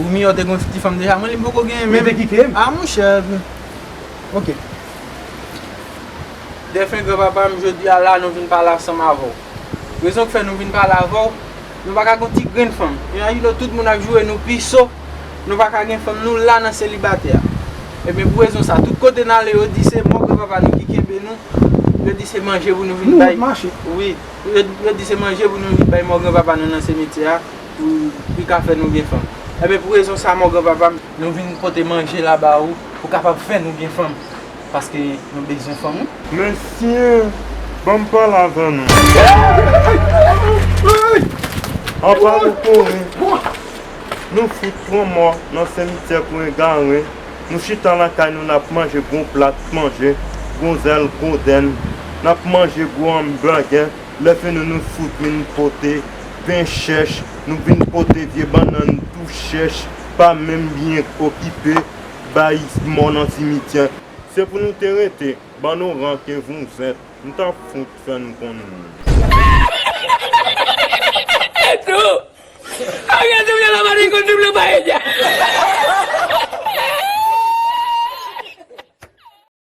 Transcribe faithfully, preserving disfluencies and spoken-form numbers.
Pou Miyò te gen yon ti fanm deja, mwen li m poko genyen menm. Mete kite m. A, monchè. Ok. Defen granpapa m, jodi a la, nou vin pale ansanm avè w. Rezon k fè nou vin pale avè w, nou pa ka gen yon ti grenn fanm. Imajine w, tout moun ap joure nou pi so, nou pa ka gen fanm, nou la nan selibatè a. Ebyen, pou rezon sa, tout kote n ale, yo di se mò granpapa nou ki kenbe nou, yo di se manje pou nou vin bay. Nou ap mache. Wi, yo, yo di se manje pou nou vin bay mò granpapa nou nan simityè a, pou li ka fè nou gen fanm. Ebyen, pou rezon sa, mò granpapa m, nou vin pote manje la ba ou, pou kapab fè nou gen fanm. Paske nou bezwen fanm, wi. Mesye, ban m pale avè nou. Apa nou kouri? Nou fout pran mò nan simityè pou egare. Nou chita lakay nou, n ap manje gwo plat manje, gwo zèl gwo dèn. N ap manje gwo anbègè. Lè fini, nou fout vin pote pen chèch, nou vin pote vye bannann tou chèch, pa menm byen okipe, bay mò nan simityè. Se pou nou te rete, bann oran ke vouzèt, nou t ap fout fè nou konn moun.